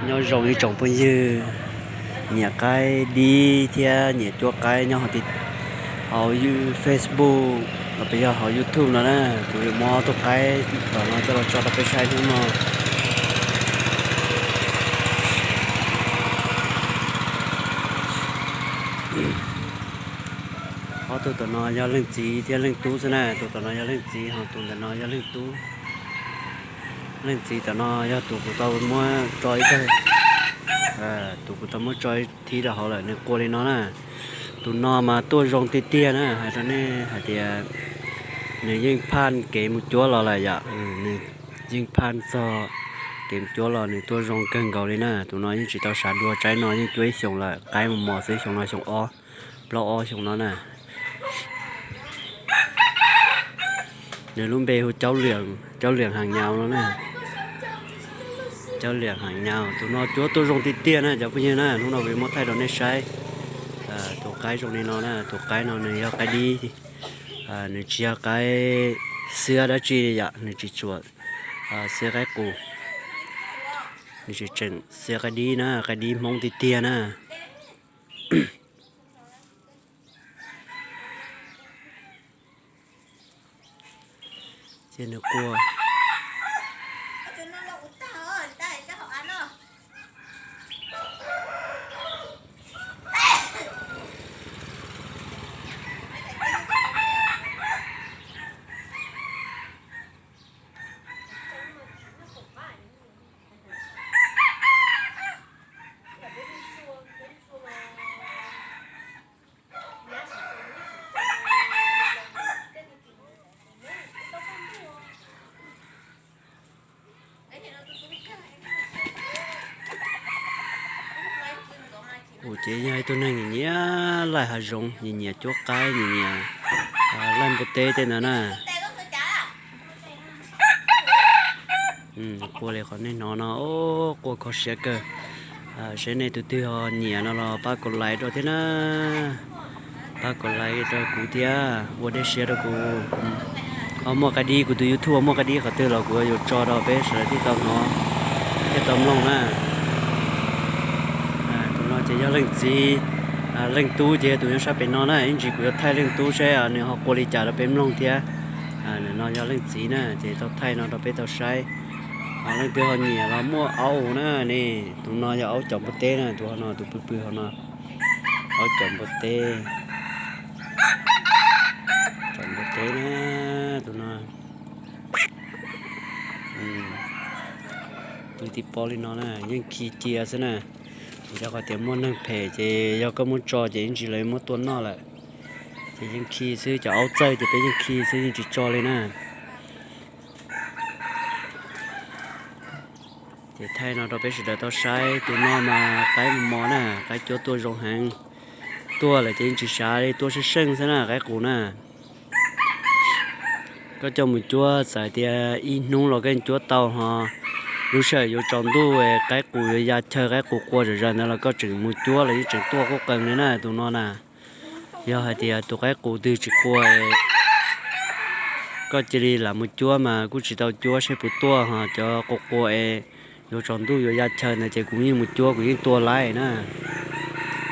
Nyob zoo ib tsoom phooj ywg nyiam qaib dib thiab nyiam cuab qaib nyob hauv Facebook los puas yog hauv YouTube no na, kuv yuav muab ob tug qaib tom no coj los tso rau peb saib hnub no. Ob tug tom no yog leej txiv thiab leej tub xwb na, tus tom no yog leej txiv ho tus ntawm no yog leej tub. Leej txiv tom no yog tus kuv tau muab tso ib tag, tus kuv tau muab tso ib thib rau hauv lawm, nws qua li no na. Tus no mas tuaj zoo tiag tiag na, hais rau nej hais tias nws yeej phaj kev mus cuab los lawm yom, nws yeej phaj txog kev mus cuab los nws tuaj zoo kawg nkaus li na. Tus no yeej tsis tau sav dua, tsaib no yeej cuab ib xyoos lawm, qaib mos mos xwb, xyoo no xyoo ob, plaub ob xyoo no na. Nws lub npe hu Caub Liam Hav Nyau no na. Caub Liam Hav Nyau, tus no cuab tuaj zoo tiag tiag na cov phooj ywg na, hnub no kuv yuav muab thaij rau nej saib. Tus qaib zoo li no na, tus qaib no nws yog qaib dib, nws tsis yog qaib xiab dab tsi yom, nws tsis tshua xiab qaib qus, nws tsis tseem xiab qaib dib na, qaib dib Hmoob tiag tiag na. Ces nws qua. Kuv ces yog ib tug neeg nyiam nyiam laij hav zoov, nyiam nyiam cuab qaib, nyiam nyiam laij npua teb tej ntawd na. Qua li qhov nej hnov no, qua kho siab kawg. Seb nej tus twg ho nyiam no los pab kom like rau thiab na. Pab kom like rau kuv thiab ua dej siab rau kuv. Ho muaj qaib dib, kuv tus YouTube ho muaj qaib dib qhov twg los kuv yuav tso rau peb sawv daws thiaj tau hnov thiaj tau mloog na. Tus no ces yog leej txiv, leej tub ces yog tus nyob sab pem no na, ib ntsis kuv yuav thaij leej tub seb nws ho qua li cas rau peb mloog thiab. Nim no yog leej txiv na, ces tau thaij no rau peb tau saib. Ho leej twg ho nyiam los muaj aub na ne, tus no yog aub cov npua teb na, tus no tus pw pw hauv no, aub cov npua teb, cov npua teb na, tus no pw tib pob li no na, yeej khi cia xwb na. Vim rau qhov tias muaj neeg phem ces yog koj muab tso ces ib ntsis lawv muab tua noj lawm. Ces yeej khi xwb, cov aub txawj ces peb yeej khi xwb, yeej tsis tso li na. Ces thaij no rau peb sawv daws tau saib, tus no mas qaib mos mos na, qaib cuab tuaj zoo heev. Tuaj lawm ces yeej tsis sav li, tuaj seej seej xwb na, qaib qus na. Koj coj mus cuab txawm tias ib hnub los koj yeej cuab tau ho. Lub sij hawm yuav tsaus ntuj qaib qus yuav ya chaw, qaib qus qua zom zaws ntawd los koj tseem mus cuab los yeej tseem tuaj quj qees li na tus no na. Yog hais tias tus qaib qus twg tsis qua, koj cia li lam mus cuab mas kuj tsis tau cuab seb puas tuaj ho. Cov qua qua es yuav tsaus ntuj yuav ya chaw ntawd ces kuv yeej mus cuab, kuv yeej tua laib na,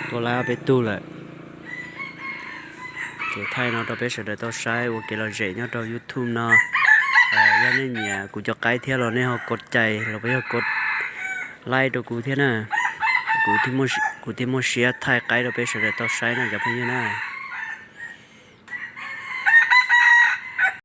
tua laib ob peb tug lawm. Ces thaij no rau peb sawv daws tau saib ua kev lom zem nyob rau YouTube no. Yog nej nyiam kuv cov qaib thiab los nej ho kov cais los puas yog kov like rau kuv thiab na. Kuv thiaj muaj siab thaij qaib rau peb sawv daws tau saib na cov phooj ywg na.